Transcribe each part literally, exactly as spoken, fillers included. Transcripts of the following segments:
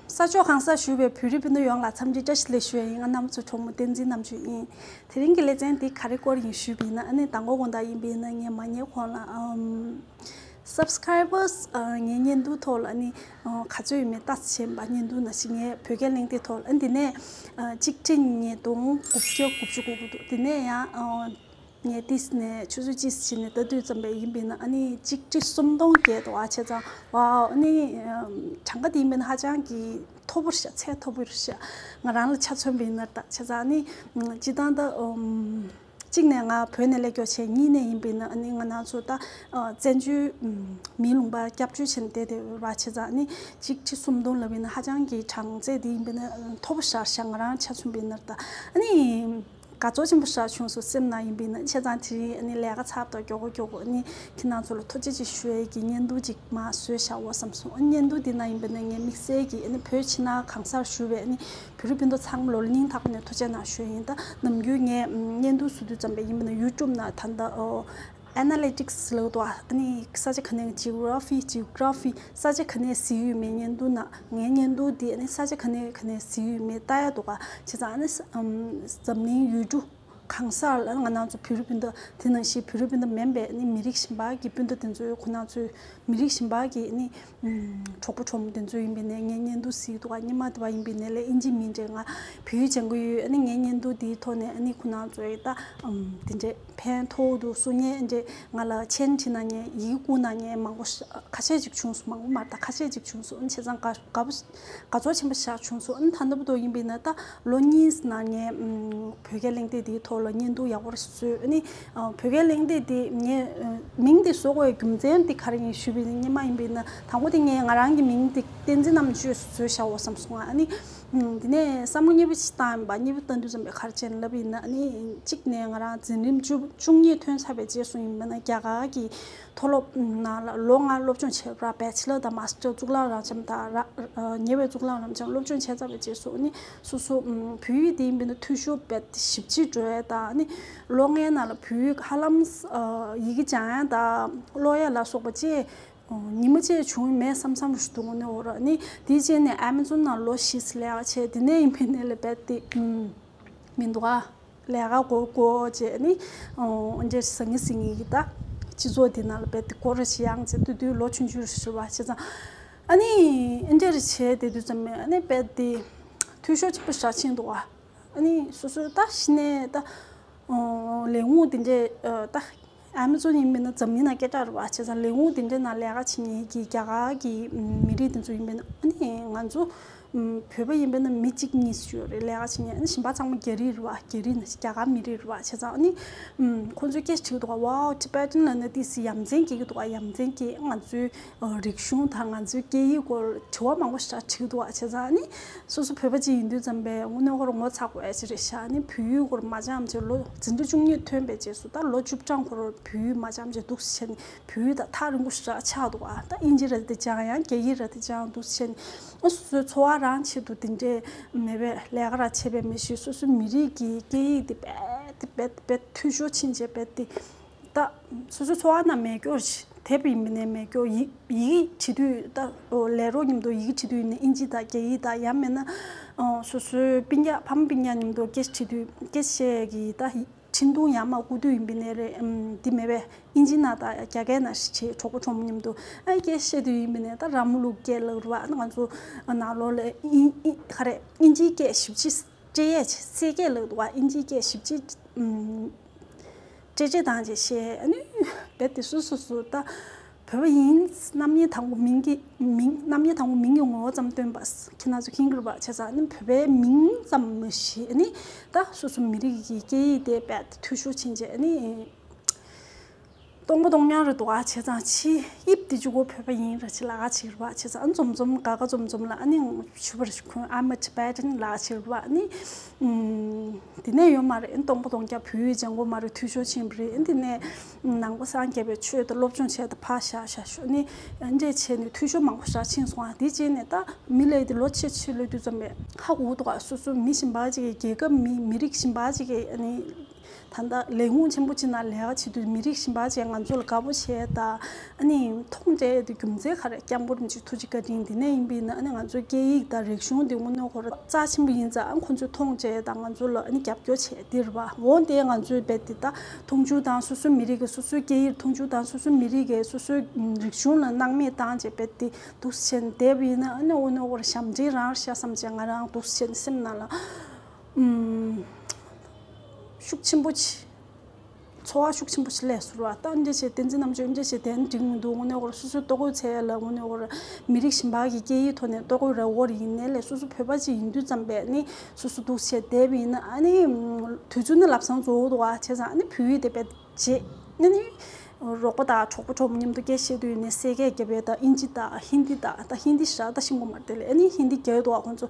ས་ཕྱོགས་གང་སར་བཞུགས་པའི་བོད་རིགས་སྤུན་ཟླ་ཡོངས་ལ་འཚམས་འདྲི་བཀྲ་ཤིས་བདེ་ལེགས་ཞུ་ཡ་ཡིན། ང་རྣམ་པ་ཚོའི་གྲོགས་མོ་བསྟན་འཛིན་རྣམ་དཔྱོད་ཡིན། དེ་རིང་གི་ལེ་ཚན་འདི་ག་རེ་སྐོར་ཡིན་ཞུས་པ་ཡིན་ན། ཨ་ནི་མདང་དགོང་དགོང་དག་ཡིན་པ་ཡིན་ན་ངས་མ་ཉེས་གོང་ལ་ཨམ་subscribers ངའི་བརྙན་ཐུང་ཐོག་ལ་ཨ་ནི་ག་ཚོད་ཡོད་མེད་ལྟ་ཆེན་པ། བརྙན་ཐུང་ནང་བཞིན་ངས་བོད་སྐད་གླེང་སྟེགས་ཐོག་ལ་ཨ་ནི་འདི་ནས་གཅིག་ཁྲི་ཉིས་སྟོང་དགུ་བརྒྱ་དགུ་བཅུ་གོ་དགུ་འདུག་དེ་ནས་ཡང་ངས་ཏིས་ནས་ཆུ་ཚོད་གཅིག་ཕྱིན་ནས་ལྟ་དུས་ཙམ་པས་ཡིན་པས་ན་ཨ་ནི་གཅིག་ཁྲི་སུམ་སྟོང་བརྒལ་འདུག་ཨ་བྱས་ཙང་ཝའོ། ཨ་ནི་གྲངས་ཀ་དེ་ཡིན་པས་ན་ཧ་ཅང་གི་མཐོ་པོ་རེད་ཤག་ཚད་མཐོ་པོ་རེད་ཤག་ང་རང་ལ་ཆ་མཚོན་པ་ཡིན་ན། ད་བྱས་ཙང་ཨ་ནི་སྤྱིར་བཏང་ད་གཅིག་ནས་ང་བོད་ནས་སླེབས་མགྱོགས་བྱས། གཉིས་ནས་ཡིན་པས་ན་ཨ་ནི་ང་རང་ཚོ་ད་བཙན་བྱོལ་མིའི་ལུང་པ་སྐྱབས་བཅོལ་བྱས་ནས་བསྡད་བསྡད་ཡོད་རེད་བ། བྱས་ཙང་ཨ་ནི་གཅིག་ཁྲི་སུམ་སྟོང་ལབ་ཡིན་ན་ཧ་ཅང་གི་གྲངས་ཚད་དེ་ཡིན་པས་ན་མཐོ་པོ་ཞེ་དྲག་ང་རང་ཆ་མཚོན་པ་ཡིན་ན། ད་ཨ་ནི། དགའ་ཚོར་ཆེན་པོ་ཞིག་བྱུང་སོང་། སེམས་ནང་ཡིན་པས་ན། བྱས་ཙང་དེ་རིང་ཨ་ནི་ལས་ཀ་ཚར་དང་མགྱོགས་པོ་མགྱོགས་པོ་ཨ་ནི་ཁྱེད་རང་ཚོ་ལ་ཐུགས་རྗེ་ཆེ་ཞུ་ཡས་ཀྱི་བརྙན་ཐུང་ཅིག་མར་བཟོས་བཞག་འོ་བསམ་སོང་། ཨ་ནི་བརྙན་ཐུང་འདི་ནང་ཡིན་པས་ན་ངས་དམིགས་བསལ་གྱིས་ཨ་ནི་བོད་ཕྱི་ནང་གང་སར་བཞུགས་པའི་ཨ་ནི་བོད་རིགས་སྤུན་ཟླ་ཚང་མ་ལོ་ལ་སྙིང་ཐག་པ་ནས་ཐུགས་རྗེ་གནང་ཞུ་ཡས་ཡིན། ད་ནམ་རྒྱུན་ངས་བརྙན་ཐུང་བཟོ་དུས་ཙམ་པ་ཡིན་པས་ན་ཡུ་ཊུབ་ནང་ད་ལྟ་ཨོ། ཨེ་ན་ལི་ཊིག་སི་ལབ་འདུག་ཨ་ནི་ས་ཆ་ག་ནས་ཇི་ཨོ་གྷ་ར་ཕི་ཇི་ཨོ་གྷ་ར་ཕི་ས་ཆ་ག་ནས་གཟིགས་ཡོད་མེད་བརྙན་ཐུང་ནང་། ངའི་བརྙན་ཐུང་འདི་ཨ་ནི་ས་ཆ་ག་ནས་ག་ནས་གཟིགས་ཡོད་མེད་ལྟ་ཡ་འདུག་ག་བྱས་ཙང་ཨ་ནི་ས་ཨམ་འཛམ་གླིང་ཡུལ་གྲུ་གང་སར་ལ་ང་རང་ཚོ་བོད་རིགས་སྤུན་ཟླ། དེ་ནང་བཞིན་བོད་རིགས་སྤུན་ཟླ་མིན་པའི་ཨ་ནི་མི་རིགས་གཞན་པ་གི་སྤུན་ཟླ་དེ་ཚོའི་ཁོ་རང་ཚོའི་མི་རིགས་གཞན་པ་གི་ཨ་ནི་གྲོགས་པོ་གྲོགས་མོ་དེ་ཚོ་ཡིན་པས་ནས་ངས་བརྙན་ཐུང་གཟིགས་འདུག་ག་སྔོན་མ་དེ་བ་ཡིན་པས་ནས་ལས་ཨིན་ཇི་མིན་འདྲ་ང་བོད་ཡིག་སྦྱང་གི་ཡོད། ཨ་ནི་ངའི་བརྙན་ཐུང་དེའི་ཐོག་ནས་ཨ་ནི་ཁོ་རང་ཚོའི་ད་ཨམ་དེ་འདྲས་ཕན་ཐོགས་འདུག་སུ་ངས་འདྲ་ང་ལ་མཆན་བྲིས་གནང་མཁན་ཡི་གེ་བསྐུར་གནང་མཁན་མང་པོ་ཤ་ཁ་ཤས་ཅིག་བྱུང་སོང་། མང་པོ་མ་རེད་ད་ཁ་ཤས་ཅིག་བྱུང་སོང་། ཨ་ནི་བྱས་ཙང་དགའ་དགའ་པོ་དགའ་ཚོར་ཆེན་པོ་ཞིག་བྱུང་སོང་། ཨ་ནི་ད་ལྟ་བར་དུ་ཡིན་པས་ན་ད་ལོ་གཉིས་ནང་ངས་ཨམ་བོད་སྐད་གླེང་སྟེགས་དེའི་ཐོག་ལ་བརྙན་ཐུང་ཡག་པོ་རེ་བཟོས། ཨ་ནི་ཨ་བོད་སྐད་གླེང་སྟེགས་དེ་ངས་ཨ་མིང་དེ་བཟོ་དགོས་པའི་རྒྱུ་མཚན་དེ་ག་རེ་ཡིན་ཞུས་པ་ཡིན་ན། སྔོན་མ་ཡིན་པས་ན་དང་པོ་དེ་ངས་ང་རང་གི་མིང་དེ་བསྟན་འཛིན་རྣམ་དཔྱོད་བཟོས་བཞག་འོ་བསམ་སོང་ང་། ཨ་ནི་ཨ་དེ་ནས་བསམ་བློ་གཉིས་པོ་ཞིག་བཏང་ཡིན་པ། གཉིས་པོ་བཏང་དུས་ཙམ་པའི་ག་རེ་བྱས་ནས་ལབ་པ་ཡིན་ན། ཨ་ནི་གཅིག་ནས་ང་རང་འཛིན་རིམ་བཅུ་བཅུ་གཉིས་ཐོན་ཚར་བའི་རྗེས་སུ་ཡིན་པས་ན་རྒྱ་གར་གྱི་མཐོ་སློབ་ནང་ལ་ལོ་ལྔ་སློབ་སྦྱོང་བྱས་པ། བེ་ཆི་ལར་དང་མཱ་སི་ཊར་གཙུག་ལག་རབ་འབྱམས་དང་ར་ཉེ་བའི་གཙུག་ལག་རབ་འབྱམས་སློབ་སྦྱོང་བྱས་ཚར་བའི་རྗེས་སུ་ཨ་ནི་སོ་སོ་བོད་ཡིག་དེ་ཡིན་པས་ན་འཐུས་ཤོར་རྦད་དེ་ཞེ་པོ་ཅིག་འགྲོ་ཡ་དང་། ཨ་ནི་ལོ་ལྔའི་ནང་ལ་བོད་ཡིག་ཧ་ལམ་ཡི་གེ་སྦྱང་ཡ་དང་ཀློག་ཡ་ལ་སོགས་པ་ཅིག་ཉི་མ་གཅིག་བྱུང་མེད་བསམ་བསམ་ཞིག་འདུག་དངོས་གནས་འོ་ར། ཨ་ནི་དེའི་རྗེས་ནས་ཨེ་མ་ཛོན་ནང་ལོ་བཞི་ཙམ་ལས་ཀ་བྱས། དེ་ནས་ཡིན་པས་ན་ལས་རྦད་དེ་མི་འདུག་ཨ། ལས་ཀ་འགོ་བཙུགས་བྱས་ནི་ཨོ་འདྲ་ཟང་ངེ་ཟིང་ངེ་གི་ད་སྤྱི་ཚོགས་འདི་ནང་ལ་རྦད་དེ་སྒོ་རེ་ཞིག་ཡངས་བྱས་དུས་དུས་ལོ་ཆུང་ཆུང་རེ་ཞིག་རེད་བ། བྱས་ཙང་ཨ་ནི་འདྲ་རེ་བྱས་དེ་དུས་ཙམ་པས་ཨ་ནི་རྦད་དེ་འཐུས་ཤོར་ཆེན་པོ་ཞིག་ཕྱིན་འདུག་བ། ཨ་ནི་སོ་སོའི་ད་གཞི་ནས་ད་ཨོ་ལས་ཁུངས་དེ་འདྲས་ཨ་ད་ཨེ་མ་ཛོན་ཡིན་པས་ན་འཛམ་གླིང་ནང་སྐད་གྲགས་རེད་བ། བྱས་ཙང་ལས་ཁུངས་དེ་འདྲའི་ནང་ལས་ཀ་བྱེད་མཁན་གྱི་རྒྱ་གར་གྱི་མི་རིགས་དེ་ཚོ་ཡིན་པས་ན། ཨ་ནི་ང་ཚོ་བོད་པ་ཡིན་པས་ན་མི་གཅིག་གཉིས་ཤིག་ཡོད་རེད་ལས་ཀ་བྱེད་མཁན། ཨ་ནི་གཞན་པ་ཚང་མ་རྒྱ་རིགས་རེད་བ། རྒྱ་རིགས་ནང་བཞིན་རྒྱ་གར་མི་རིགས་རེད་བ། བྱས་ཙང་ཨ་ནི་ཁོང་ཚོས་སྐད་ཆ་དྲིས་འདུག་ག Wow, Tibetan ལབ་ན་ཏོག་ཙམ་ཡ་མཚན་སྐྱེ་གི་འདུག་ག་ཡ་མཚན་སྐྱེ། ང་ཚོའི་རིག་གཞུང་དང་ང་ཚོའི་སྐད་ཡིག་སྐོར་དྲི་བ་མང་པོ་ཞིག་དྲིས་འདུག་ག་བྱས་ཙང་ཨ་ནི་སོ་སོ་བོད་པ་ཅིག་ཡིན་དུས་ཙམ་པས་དངོས་གནས་ཁོ་རང་ངོ་ཚ་དགོས་ཡ་ཅིག་རེད་ཤག་ཨ་ནི་བོད་ཡིག་སྐོར་མ་སྦྱངས་བྱས། ལོ་འཛིན་གྲྭ་བཅུ་གཉིས་ཐོན་པའི་རྗེས་སུ་ད་ལོ་བཅུ་གྲངས་ཁོ་རང་བོད་ཡིག་མ་སྦྱངས་བྱས་འདུག་སེ་བྱས་ནས་བོད་ཡིག་ད་ཐག་རིང་པོ་ཞེ་དྲག་ཆགས་འདུག་ག་ད་ཨིན་ཇི་ར་དེ་སྦྱང་ཡང་རྒྱ་ཡིག་ར་དེ་སྦྱང་འདུག་སེ་བྱས་ནས་ཨ་སོ་སོའི་འཚོ་བ་རང་ཆེད་དུ་དེ་འདྲས་མེད་པའི་ལས་ཀ་ར་བྱས་པའི་མི་ཞིག་སོ་སོའི་མི་རིགས་ཀྱི་སྐད་ཡིག་དེ་རྦད་དེ་རྦད་དེ་རྦད་འཐུས་ཤོར་ཕྱིན་བྱས་རྦད་དེ་ད་སོ་སོའི་འཚོ་བ་ནང་མེད་སྐྱོར་ཞིག་དེབ་ཡིན་པ་ནས་མེད་སྐྱོར། ཡི་ཡི་གེ་བྲིས་དུས་ད་ལས་རོགས་མཉམ་དུ་ཡི་གེ་བྲིས་དུས་ནི་ཨིན་ཇི་དང་རྒྱ་ཡིག་དང་། ཡང་མིན་ན་སོ་སོའི་སྤུན་ཀྱག་ཕ་མ་སྤུན་ཀྱག་མཉམ་དུ་སྐད་ཆ་དྲིས་དུས་སྐད་ཆ་བཤད་ཀྱི་ད་འཕྲིན་ཐུང་ཡར་མར་བསྐུར་དུས་ཡིན་པ་ནས་རེད། ཨམ་འདི་མེད་པས། ཨིན་ཇི་ནང་དང་རྒྱ་སྐད་ནང་བྲིས། གྲོགས་པོ་གྲོགས་མོ་མཉམ་དུ་ཨ་སྐད་བཤད་དུས་ཡིན་པ་ནས་ད་ར་མོ་ལུག་སྐད་ལབ་རེད་བ། ང་ཚོ་ནང་ལོགས་ལ་ཨིན་ཨིན་ག་རེ་ཨིན་ཇིའི་སྐད་ཞེ་པོ་ཅིག་སྤྲད་ཡས་བྱས། སེ་སྐད་ལབ་འདུག་བ། ཨིན་ཇིའི་སྐད་ཞེ་པོ་ཅིག་ཨམ་སྤྲད་སྤྲད་བཏང་བྱས་བཤད། ཨ་ནི་རྦད་དེ་སོ་སོ་སོ་ད་བོད་པ་ཡིན། རྣམ་དབྱེ་དང་པོ་མིང་གི་མིང་རྣམ་དབྱེ་དང་པོ་མིང་གི་ངོ་བོ་ཙམ་སྟོན་པ། ཁྱེད་རང་ཚོ་མཁྱེན་གྱི་རེད་པ། བྱས་ཙང་ཨ་ནི་བོད་པའི་མིང་ཙམ་མ་ཤེས། ཨ་ནི་ད་སོ་སོ་མི་རིགས་ཀྱི་སྐད་ཡིག་དེ་རྦད་དེ་འཐུས་ཤོར་ཕྱིན་བྱས། ཨ་ནི་སྟོང་པ་སྟོང་རྐྱང་རེད་འདུག་ཨ། བྱས་ཙང་ཕྱི་དབྱིབས་དེ་གཅིག་པོ་བོད་པ་ཡིན་ར་ཅིག་ལབ་ཀྱི་རེད་པ། བྱས་ཙང་ཨ་འཛོམས་འཛོམས་དགའ་དགའ་འཛོམས་འཛོམས་ལ་ཨ་ནི་ཞུ་བར་ཞུ། ཁོང་I'm a Tibetan ལབ་ཀྱི་རེད་པ། ཨ་ནི་ཨམ་དེ་ནས་ཡོད་མ་རེད། ཨ་ནི་སྟོང་པ་སྟོང་རྐྱང་བོད་ཡིག་སྦྱང་གི་མ་རེད། འཐུས་ཤོར་ཕྱིན་པ་རེད། ཨ་ནི་དེ་ནས་ནང་པ་སངས་རྒྱས་པའི་ཆོས་དང་སློབ་སྦྱོང་བྱས་ཏེ་ཕར་བཞག་བཞག་ཞུ། ཨ་ནི་འདྲས་བྱས་ནས་འཐུས་ཤོར་མང་པོ་ཞིག་ཕྱིན་སོང་ཨ། དེ་རྗེས་ནས་ད་མི་ལབ་དེ་ལོ་ཆེ་ཆེ་ལོས་དུས་ཙམ་པས་ཧ་གོ་འདུག་ཨ། སོ་སོ་མི་གཞན་པ་ཅིག་གི་རྒྱལ་ཁབ་མི་མི་རིགས་གཞན་པ་ཅིག་གི་ཨ་ནི། ད་ལྟ་ལས་ཁུངས་ཆེན་པོ་གཅིག་ནང་ལས་ཀ་བྱེད་དུས་མི་རིགས་གཞན་པ་ཅིག་ང་ཚོ་ལ་དགའ་པོ་བྱས་ད། ཨ་ནི་མཐོང་བྱས་དེ་རྒྱུ་མཚན་ག་རེ། སྐྱབས་མགོན་རིན་པོ་ཆེ་ཐུགས་རྗེ་བཀའ་དྲིན་དེ་ནས་ཡིན་པས་ན། ཨ་ནི་ང་ཚོའི་སྐད་ཡིག་དང་རིག་གཞུང་དེ་དངོས་གནས་ཁོ་ར་རྩ་ཆེན་པོ་ཡིན་ཙང་། ཨ་ཁོ་ཚོས་མཐོང་བྱས་ད་ང་ཚོ་ལ་ཨ་ནི་རྒྱབ་སྐྱོར་བྱས་དེ་རེད་པ། འོ་དེ་ང་ཚོའི་རྦད་དེ་ད་མཐོང་ཆུང་དང་སོ་སོའི་མི་རིགས་ཀྱི་སོ་སོའི་སྐད་ཡིག་མཐོང་ཆུང་དང་སོ་སོའི་མི་རིགས་ཀྱི་སོ་སོའི་རིག་གཞུང་ལ་སྣང་མེད་བཏང་བྱས་རྦད་དེ་འདུག་སེ་བྱས་ནས་བསྡད་པ་ཡིན་ན། ཨ་ནི་འོ་ནི་འོ་ར་ཞབས་འདྲེན་རང་རེད་ཤག་བསམ་བྱས་ང་རང་འདུག་སེ་བྱས་ནས་སེམས་ནང་ལ་ཨུམ་ཤུགས་ཆེན་པོ་ཅིག་ཚོར་བ་ཤུགས་ཆེན་པོ་ཞིག་སླེབས་སོང་ར། ད་འདི་བྱས་བསྟན་འཛིན་རྣམ་དཔྱོད་འདི་བྱས་བསྡད་ན་འགྲིག་མི་འདུག་དངོས་གནས་ཁོ་ར་སོ་སོའི་ལྟོ་གོས་འཚོལ་ཡ་ལ་དངོས་གནས་ཁོ་ར་མི་རིགས་གཞན་པ་གི་སྐད་ཡིག་ཐོག་ནས་ལྟོ་གོས་ར་དགོས་རེད། ཡིན་ནའི་ལས་སོ་སོ་བོད་པ་ཅིག་ཡིན་དུས་ཙམ་པས་ནི་སོ་སོ་འདུག་སེ་བྱས་བསྡད་པ་ཡིན་ན། ཨ་ནི་དུས་ཚོད་ནི་ལམ་སང་རྫོགས་འདུག་ག་བྱས་ཙང་ཨ་ནི་བོད་ཡིག་དེ་རྦད་བརྗེད། ཨ་ནི་རོགས་པ་དང་གྲོགས་པོ་གྲོགས་མོ་མཉམ་དུ་སྐད་བཤད་དུས་ཡིན་ནའི་སེ་གས་རྒྱབ་པའི་ད་ཨིན་ཇི་དང་ཧིན་དི་དང་། ད་ཧིན་དི་ཞེ་དྲག་ད་ཤེས་ཀྱི་མ་རེད་དེ་ལས། ཨ་ནི་ཧིན་དི་རྒྱབ་འདུག་ག་ཁོང་ཚོ།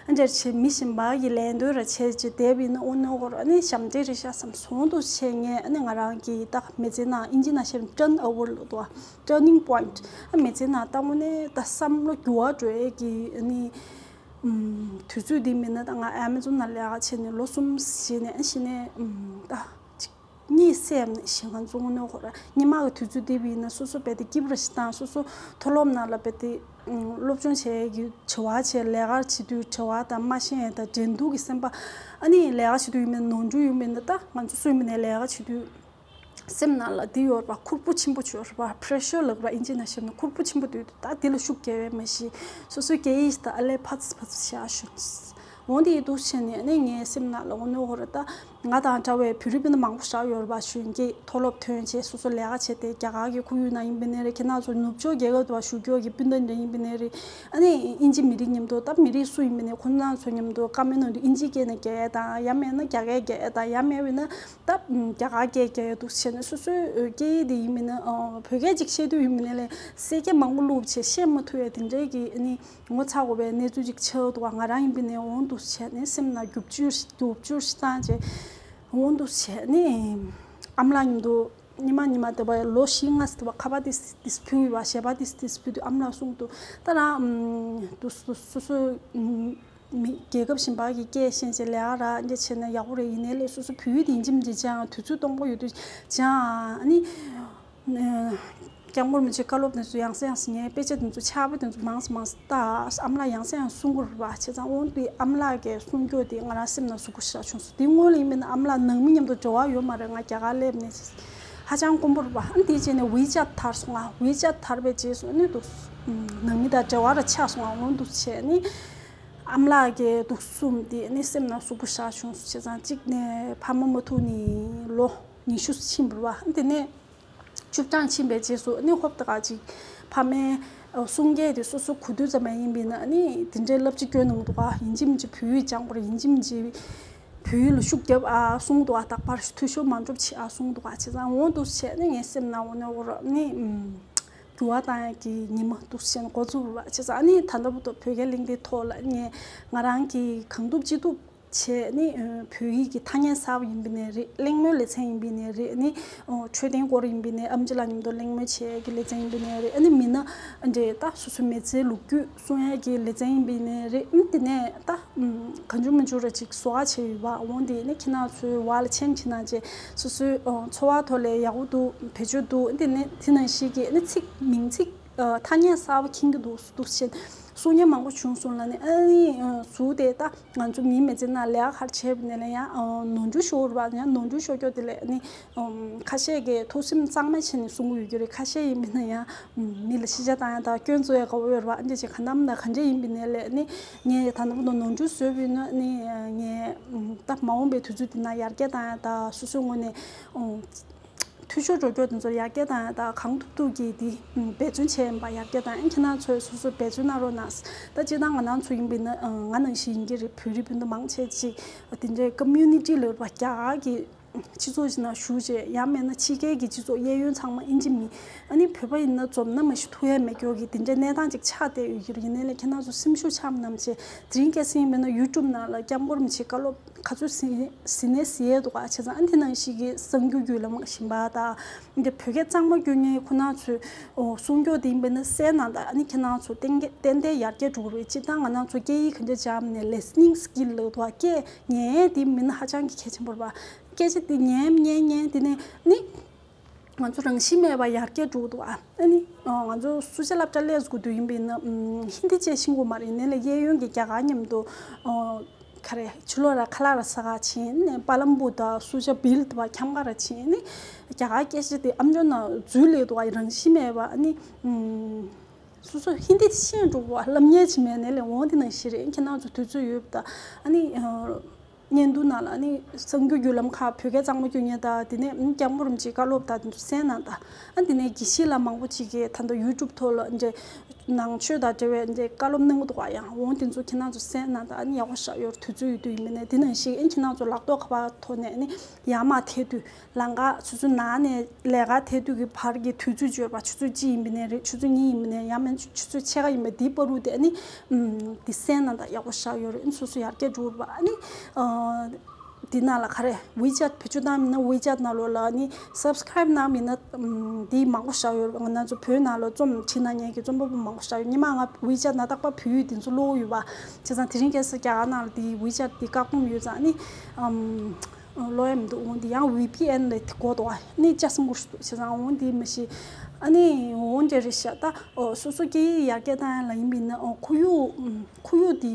ཨ་འདྲ་བྱས་མི་གཞན་པ་གི་ལན་འདོན་ར་བྱས་བྱས་བསྡད་པ་ཡིན་ན་དངོས་གནས་ཁོ་ར་ཨ་ནི་ཞབས་འདྲེན་རེད་ཤག་བསམ་སོང་། འདུག་སེ་བྱས་ངས་ཨ་ནི་ང་རང་གི་ད་མི་ཚེ་ནང་ཨིན་ཇི་ནང་བཤད་ན་turn over ལབ་འདུག་ག turning point། ཨ་མི་ཚེ་ནང་ད་དངོས་གནས་ད་བསམ་བློ་འགྱུར་བ་འགྲོ་ཡས་ཀྱི་ཨ་ནི་ཨུམ་དུས་ཚོད་འདི་མིན་ན། ད་ང་ཨེ་མ་ཛོན་ནང་ལས་ཀ་བྱས་ནས་ལོ་གསུམ་བྱས་ནས། ཨ་གཞི་ནས་ཨུམ་ད་ཅིག་གཉིད་སད་ནས་ཞིང་ཁ་བཙུགས་ནས་ཁོ་ར་སྔོན་མ་གི་དུས་ཚོད་འདི་བས་ན་སོ་སོ་རྦད་དེ་སྐྱིད་པོ་ར་ཞིག་དང་། སོ་སོ་མཐོ་སློབ་ནང་ལ་རྦད་དེ་ཨུམ་སློབ་སྦྱོང་བྱེད་ཀྱི་བྲེལ་བ་བྱས། ལས་ཀ་བྱེད་དུས་བྲེལ་བ་དང་མ་ཤེས་ཡ་དང་འགྲན་བསྡུར་གྱི་སེམས་པ། ཨ་ནི་ལས་ཀ་བྱེད་དུས་ཡིན་མིན་ན་ནོར་འཁྲུལ་ཡོང་མིན་ན། ད་ང་ཚོ་སུ་ཡིན་མིན་ནས་ལས་ཀ་བྱེད་དུས་སེམས་ནང་ལ་འདི་ཡོད་རེད་པ། ཁུར་པོ་ཆེན་པོ་ཅིག་ཡོད་རེད་པ། pressure ལབ་ར་ཨིན་ཇི་ནང་བཤད་ན་ཁུར་པོ་ཆེན་པོ་འདུག་ད་འདི་ལ་ཤུགས་རྒྱབ་ཡས་མ་གཞི་སོ་སོའི་སྐད་ཡིག་ད་ཨ་ལས་ཕར་ཕར་བཞག་ཞུ། འོ་འདི་འདུག་བྱས་ནས་ཨ་ནི་ངའི་སེམས་ནང་ལ་འོ་ནི་འོ་རེད། ད་ང་དང་འདྲ་བའི་བོད་རིགས་སྤུན་ཟླ་མང་པོ་ཞིག་ཡོད་རེད་པ། གཞོན་སྐྱེས་མཐོ་སློབ་ཐོན་བྱས་སོ་སོ་ལས་ཀ་བྱས་ཏེ་རྒྱ་གར་གྱི་ཁོར་ཡུག་ནང་ཡིན་པ་ནའི་རེད། ཁྱེད་རང་ཚོ་ནུབ་ཕྱོགས་རྒྱལ་ཁབ་དུ་བ་བཞུགས་ཀྱི་ཡོད་ཀྱི་སྤུན་ཟླ་འདྲ་ཡིན་པ་ནའི་རེད། ཨ་ནི་ཨིན་ཇི་མི་རིགས་མཉམ་དུ་ད་མི་རིགས་སུ་ཡིན་པ་ནའི་ཁོ་རང་ཚོ་མཉམ་དུ་བཀའ་མོལ་གནང་དུས་ཨིན་ཇི་སྐད་ནས་རྒྱག་ཡས་དང་། ཡང་མེད་ན་རྒྱ་སྐད་རྒྱག་ཡས་དང་། ཡང་མེད་པ་ཡིན་ན་ད་རྒྱ་གར་སྐད་རྒྱག་ཡས་འདུག་བྱས་ནས་སོ་སོའི་སྐད་ཡིག་དེ་ཡིན་པ་ན་བོད་སྐད་ཅིག་བཤད་དུས་ཡིན་པ་ནའི་ལས་སེ་གས་མང་པོ་བླུགས་བྱས་བཤད་མ་ཐུབ་ཡས་དེ་འདྲའི་གི་ཨ་ནི་ངོ་ཚ་དགོས་པའི་གནས་ཚུལ་ཅིག་ཆགས་འདུག་ག་ང་རང་ཡིན་པ་ནའི་འོང་འདུག་བྱས་ནས་སེམས་ནང་རྒྱུག་ཆུ་རྒྱུག་ཆུ་ཞིག་བཏང་བྱས་འོང་འདུག་བྱས་ནས་ཨ་མ་ལགས་མཉམ་དུ་ཉི་མ་ཉི་མ་དེ་བ་ལོ་བཞི་ལྔ་ཙམ་དེ་བ་ཁ་པར་ཏིས་ཏིས་ཕུལ་བ། ཞལ་པར་ཏིས་ཏིས་ཕུལ་དུས་ཨ་མ་ལགས་གསུངས་འདུག་ད་རང་འདུག་སོ་སོ་སོ་མི་རྒྱལ་ཁབ་གཞན་པ་གི་སྐད་ཤེས་བྱས་ལས་ཀ་ར་འདི་བྱས་ན་ཡག་པོ་རེད། ཡིན་ནའི་ལས་སོ་སོ་བོད་ཡིག་དེ་ཡིན་གཅིག་མིན་གཅིག་སྦྱང་། དུས་ཚོད་སྟོང་པ་ཡོད་དུས་སྦྱང་། ཨ་ནི། སྐྱབས་མགོན་རིན་པོ་ཆེའི་བཀའ་སློབ་དེ་ཚོ་ཡང་སེ་ཡང་སེ་ངས་དཔེ་ཆ་དེ་ཚོ་ཕྱག་དཔེ་དེ་ཚོ་མང་སེ་མང་སེ་ལྟ། ཨ་མ་ལགས་ཡང་སེ་ཡང་སེ་གསུང་གི་རེད་པ། བྱས་ཙང་འོ་དེ་ཨ་མ་ལགས་ཀྱིས་གསུང་རྒྱུ་དེ་ང་རང་སེམས་ནང་ཟུག་པོ་ཞེ་དྲག་བྱུང་སོང་། དེ་སྔོན་ལ་ཡིན་པ་ན་ཨ་མ་ལགས་ནང་མི་མཉམ་དུ་འབྲེལ་བ་ཡོད་མ་རེད། ང་རྒྱ་གར་སླེབས་ནས་ཧ་ཅང་དཀོན་པོ་རེད་པ། ཨ་དེའི་རྗེས་ནས་ཝི་ཅེཊ་དར་སོང་། ང་ཝི་ཅེཊ་དར་བའི་རྗེས་སུ་ཨ་ནི་འདུག་ནང་མི་དང་འབྲེལ་བ་ར་ཆགས་སོང་། ང་འོ་འདུག་བྱས་ནི་ཨ་མ་ལགས་ཀྱིས་འདུག་གསུངས་དེ་ཨ་ནི་སེམས་ནང་ཟུག་པོ་ཞེ་དྲག་བྱུང་སོང་། བྱས་ཙང་གཅིག་ནས་ཕ་མ་མ་ཐུག་ནས་ལོ་ཉི་ཤུ་ཕྱིན་པ་རེད་པ། ཨ་དེ་ནས། བཅུ་གྲངས་ཕྱིན་པའི་རྗེས་སུ་ཨ་ནི་ཧོབ་ཏེ་ག་ཅིག་ཕ་མའི་གསུང་སྐད་དེ་སོ་སོ་གོ་དུས་ཙམ་པ་ཡིན་པས་ན། ཨ་ནི་དེ་འདྲའི་བསླབ་བྱ་སྐྱོན་གནང་འདུག་ག་ཡིན་གཅིག་མིན་གཅིག་བོད་ཡིག་སྦྱང་དགོས་རེད། ཡིན་གཅིག་མིན་གཅིག་བོད་ཡིག་ལ་ཤུགས་རྒྱབ་ཨ་གསུང་འདུག་ག་དག་པར་འཐུས་ཤོར་མ་འགྲོ་བྱེད་ཨ་གསུང་འདུག་ག་བྱས་ཙང་འོ་འདུག་བྱས་ནས་ངའི་སེམས་ནང་འོ་ནས་འོ་ར་ཨ་ནི་འགྱུར་བ་བཏང་ཡག་གི་ཉི་མ་འདུག་བྱས་ནས་འགོ་བཙུགས་པ་བྱས་ཙང་། ཨ་ནི་ད་ལྟ་བར་དུ་བོད་སྐད་གླེང་སྟེགས་ཐོག་ལ་ངས་ང་རང་གིས་གང་ཐུབ་ཅི་ཐུབ། བྱས་ནི་བོད་ཡིག་གི་ཐ་སྙད་གསར་པ་ཡིན་པ་ནས་རེད། གླེང་མོལ་ལེ་ཚན་ཡིན་པ་ནས་རེད། ནི་འཕྲོད་བསྟེན་སྐོར་ཡིན་པ་ནས་ཨེམ་ཆི་ལགས་མཉམ་དུ་གླེང་མོལ་བྱེད་ཀྱི་ལེ་ཚན་ཡིན་པ་ནས་རེད། ཨ་ནི་མིན་ན་འདྲེ་ད་སོ་སོའི་མི་ཚེའི་ལོ་རྒྱུས་གསུང་ཡག་གི་ལེ་ཚན་ཡིན་པ་ནས་རེད། ཨམ་དེ་ནས་ད་གང་བྱུང་མང་བྱུང་ར་ཅིག་བཟོ་ག་བྱས་ཡོད་པ་འོང་དེ་ནི་ཁྱེད་རང་ཚོའི་བར་ལ་མཆན་བྲིས་གནང་བྱས་སོ་སོའི་འཚོ་བ་ཐོག་ལ་ཡག་པོ་འདུག་བེད་སྤྱོད་འདུག་དེ་ནི་དེ་ནང་བཞིན་གྱི་ནི་ཚིག་མིང་ཚིག་ཐ་སྙད་གསར་པ་མཁྱེན་གྱི་འདུག་འདུག་ཞེས་གསུང་མཁན་མང་པོ་བྱུང་སོང་ལ་ནི། ཨ་ནི་གཟུགས་དེ་ད་ང་ཚོ་མིའི་མི་ཚེ་ནང་ལས་ཀ་ག་རེ་བྱས་པ་ནས་ལ་ཡང་ནོར་འཁྲུལ་ཤོར་བ་ཡང་ནོར་འཁྲུལ་ཤོར་རྒྱུ་དེ་ལས་ནི་ཁ་ཤས་ཀྱིས་ཐུགས་སེམས་གཙང་མ་བྱས་ནས་གསུང་གི་ཡོད་རྒྱུ་རེད། ཁ་ཤས་ཡིན་པ་ན་ཡང་མི་ལ་ཤི་ཆ་བཏང་ཡ་དང་སྐྱོན་བཙུགས་ཡ་དགའ་བོ་ཡོད་རེད་བ། ཨ་འདྲ་ཅིག་ག་འདམ་ན་ག་འདྲ་ཡིན་པ་ནས་ལས་ནི་ངས་ད་ནམ་བར་དུ་ནོར་འཁྲུལ་བཟོས་པ་ཡིན་ན་ནི་ངས་ད་མ་འོངས་པའི་དུས་ཚོད་དེ་ན་ཡར་རྒྱས་བཏང་ཡ་ད་སོ་སོའི་ངོས་ནས། འཐུས་ཤོར་འགྲོ་རྒྱུ་དེ་ཚོ་ཡར་རྒྱས་བཏང་ཡ་དང་གང་ཐུབ་ཐུབ་ཀྱིས་དེ་འབད་བརྩོན་བྱས་ཡིན་པ་ཡར་རྒྱས་བཏང་ཡ། ཁྱེད་རང་ཚོས་སོ་སོ་འབད་བརྩོན་གནང་རོགས་གནང་། ད་སྤྱིར་བཏང་ང་རང་ཚོ་ཡིན་པས་ན་ང་ནང་བཞིན་ཡིན་གྱི་རེད། བོད་རིགས་སྤུན་ཟླ་མང་ཆེ་ཅིག་དེ་འདྲའི་ཀོ་མིའུ་ནི་ཊི་ལབ་པ་རྒྱ་གར་གྱི་སྤྱི་ཚོགས་ཤིག་ནང་ཞུགས་བྱས་ཡང་མེད་ན་ཕྱི་རྒྱལ་གྱི་སྤྱི་ཚོགས་གཡས་གཡོན་ཚང་མ་ཨིན་ཇི་མི། ཨ་ནི་བོད་པ་ཡིན་ན་འཛོམས་ན་མ་གཞི་ཐུག་ཡ་མེད་སྐྱོ་གི་དེ་འདྲའི་གནས་སྟངས་ཅིག་ཆགས་བསྡད་ཡོད་ཀྱི་རེད། ཡིན་ནའི་ལས་ཁྱེད་རང་ཚོ་སེམས་ཤུགས་ཆག་མ་གནང་བྱས་དེ་རིང་ཁ་སང་ཡིན་པས་ན་ཡུ་ཊུབ་ནང་ལ་སྐྱབས་མགོན་རིན་པོ་ཆེའི་བཀའ་སློབ། ག་ཚོད་ཟིན་ཟིན་ནས་ཟིན་ཡས་འདུག་ག་བྱས་ཙང་ཨ་ནི་དེ་ནང་བཞིན་གྱི་གསར་འགྱུར་བརྒྱུད་ལམ་ཞིག་ཡིན་པ་དང་། འདི་བོད་སྐད་གཙང་མ་སྐྱོན་མཁན་ཁོ་ན་ཚོས་ཨོ་གསུང་སྐྱོ་དེ་ཡིན་པས་ན་གསན་གནང་དང་། ཨ་ནི་ཁྱེད་རང་ཚོ་ཏན་ཏན་ཏན་ཏན་ཡར་རྒྱས་འགྲོ་གི་རེད། སྤྱིར་བཏང་ང་རང་ཚོ་སྐད་ཡིག་ག་འདྲ་སྦྱངས་ནས་listening skill་ལབ་འདུག་ག་སྐད་ཉན་ཡས་དེ་མིན་ན་ཧ་ཅང་གི་གལ་ཆེན་པོ་རེད་པ། སྐད་ཆ་དེ་ཉན་ཉན་ཉན་དེ་ནས་ནི། ང་ཚོ་རང་བཞིན་མེད་པ་ཡར་རྒྱས་འགྲོ་གི་འདུག་ཨ། ཨ་ནི་ང་ཚོ་སུ་ཇ་སློབ་གྲྭ་སླེབས་དགོས་དུས་ཡིན་པས་ན་ཧིན་དི་བཅས་ཤེས་དགོས་མ་རེད། ཡིན་ནའི་ལས་གཡས་གཡོན་གྱི་རྒྱ་གར་མཉམ་དུ་ག་རེ་ཕྱི་ལོགས་ར་ཁ་ལག་ར་ཟ་ག་ཕྱིན་ནས་པ་ལམ་པུར་དང་སུ་ཇ་བིལ་དང་ཁྱམས་ཁ་ར་ཕྱིན་ནས་རྒྱ་གར་སྐད་ཆ་དེ་ཨམ་ཅོག་ནང་འཛུལ་སླེབས་འདུག་ཨ། རང་བཞིན་མེད་པ་ཨ་ནི་སོ་སོ་ཧིན་དི་ཤེས་འགྲོ་གི་འདུག་ཨ། སློབ་གཉེར་བྱེད་མེད་ནས་ལས་འོང་དེ་ནང་བཞིན་རེད། ཁྱེད་རང་ཚོ་དུས་ཚོད་ཡོད་པ་ད་ཨ་ནི། བརྙན་ཐུང་ནང་ལ་ནི་གསར་འགྱུར་བརྒྱུད་ལམ་ཁག་བོད་སྐད་གཙང་མ་སྐྱོན་མཁན་དང་དེ་ནས་སྐྱབས་མགོན་རིན་པོ་ཆེའི་བཀའ་སློབ་དང་དེ་ཚོ་གསན་གནང་དང་། ཨ་དེ་ནས་དགེ་བཤེས་ལགས་མང་པོ་ཅིག་གིས་ད་ལྟ་ཡུ་ཊུབ་ཐོག་ལ་འདྲེ་ནང་ཆོས་དང་འབྲེལ་བའི་འདྲེ་བཀའ་སློབ་གནང་གི་འདུག་ག་ཡང་འོང་དེ་ཚོ་ཁྱེད་རང་ཚོ་གསན་གནང་དང་། ཨ་ནི་ཡག་པོ་ཞེ་དྲག་ཡོད་རེད། དུས་ཚོད་ཡོད་དུས་ཡིན་པ་ནས་དེ་ནང་བཞིན་ཨ་ཁྱེད་རང་ཚོ་ལག་ཐོག་ཁ་པར་ཐོག་ནས་ཨ་ནི་ཡར་མར་ཐད་དུས། ལམ་ཁ་ཆུ་ཚོད་ནང་ནས་ལས་ཀ་ཐད་དུས་ཀྱི་བར་གྱི་དུས་ཚོད་བརྗོད་པ་ཆུ་ཚོད་གཅིག་ཡིན་པ་ནས་རེད། ཆུ་ཚོད་གཉིས་ཡིན་པ་ནས་ཡང་མིན་ཆུ་ཚོད་ཕྱེད་ཀ་ཡིན་པ་འདིའི་བར་དུ་དེ་ཨ་ནི་འདི་གསན་གནང་དང་ཡག་པོ་ཞེ་དྲག་ཡོད་རེད། སོ་སོ་ཡར་རྒྱས་འགྲོ་གི་རེད་པ། ཨ་ནི་འདི་ནང་ལ་ག་རེ་ཝི་ཅེཊ་བེད་སྤྱོད་བཏང་མིན་ན་ཝི་ཅེཊ་ནང་ལོགས་ལ་ཨ་ནི་སབ་སི་ཀ་རེབ་གནང་མིན་ན་འདི་མང་པོ་ཞེ་དྲག་ཡོད་རེད་པ། ང་ཚོ་བོད་ནང་ལ་རྩོམ་བྲིས་གནང་མཁན་གྱི་རྩོམ་པ་པོ་མང་པོ་ཞེ་དྲག་ཡོད། སྔོན་མ་ང་ཝི་ཅེཊ་ནང་རྟག་པར་བོད་ཡིག་འདི་ཚོ་ཀློག་གི་ཡོད་པ། བྱས་ཙང་དེ་རིང་ཁ་སང་རྒྱ་གར་ནང་ལ་འདི་ཝི་ཅེཊ་འདི་བཀག་སྡོམ་ཡོད་ཙང་ཨ་ནི། ཀློག་ཡ་མི་འདུག་འོང་འདི་ཡང་ཝི་པི་ཨེན་ལས་དེ་གོ་འདུག་ཨ་ནི་ཅ་སང་གུར་ཞུ་འདུག་བྱས་ཙང་འོང་འདི་མི་ཤེས། ཨ་ནི་འོང་འདི་རེད་ཤག་ད་ཨོ་སོ་སོ་སྐད་ཡིག་ཡར་རྒྱས་བཏང་ཡ་ལ་ཡིན་པ་ཡིན་ན་ཨོ་ཁོར་ཡུག་ཁོར་ཡུག་འདི་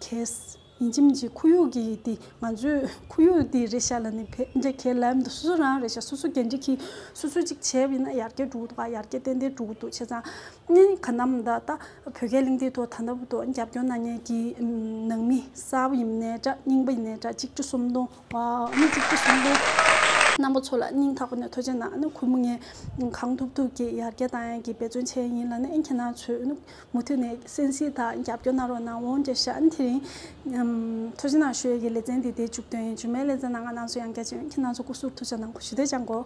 གས་ཡིན་གཅིག་མིན་གཅིག་ཁོར་ཡུག་གི་འདི་ང་ཚོའི་ཁོར་ཡུག་འདི་རེད་ཤག་ལབ་ནི་ཕེ་འདྲ་གས་ལབ་མི་འདུག་སོ་སོ་རང་རེད་ཤག་སོ་སོ་འགན་འཁྲི་གིས་སོ་སོ་གཅིག་བྱས་པ་ཡིན་ན་ཡར་རྒྱས་འགྲོ་གི་འདུག་ཨ་ཡར་རྒྱས་ཏན་ཏན་འགྲོ་གི་འདུག་བྱས་ཙང་། ནི་ག་ནམ་ད་ལྟ་བོད་སྐད་གླེང་སྟེགས་ཐོག་ད་ལྟ་བར་དུ་རྒྱབ་སྐྱོར་གནང་མཁན་གྱི་ནང་མི་གསར་པ་ཡིན་ནའི་འདྲ་རྙིང་པ་ཡིན་ནའི་འདྲ་གཅིག་ཁྲི་སུམ་སྟོང་ཨ་ནི་གཅིག་ཁྲི་སུམ་སྟོང་རྣམ་པ་ཚོ་ལ་སྙིང་ཐག་པ་ནས་ཐུགས་རྗེ་གནང་། ཨ་ནི་ཁོ་མོ་ངས་གང་ཐུབ་ཐུབ་ཀྱིས་ཡར་རྒྱས་གཏང་ཡག་གི་འབད་བརྩོན་བྱས་ཡིན་ལབ་ནས་ཨ་ཁྱེད་རང་ཚོས་ཨ་ནི་མུ་མཐུད་ནས་གསན་གཟིགས་དང་རྒྱབ་སྐྱོར་གནང་རོགས་གནང་། འོང་འདྲ་ཤག་ཨ་ནི་དེ་རིང་ཐུགས་རྗེ་གནང་ཞུ་ཡག་གི་ལེ་ཚན་འདི་དེ་མཇུག་སྡོམ་ཡིན། རྗེས་མའི་ལེ་ཚན་ནང་ང་རང་ཚོ་ཡང་བསྐྱར་མཇལ་ཡོང་། ཁྱེད་རང་ཚོ་སྐུ་གཟུགས་ཐུགས་ཅག་གནང་། གོ་ཞུ་དེ་ཅང་གོ།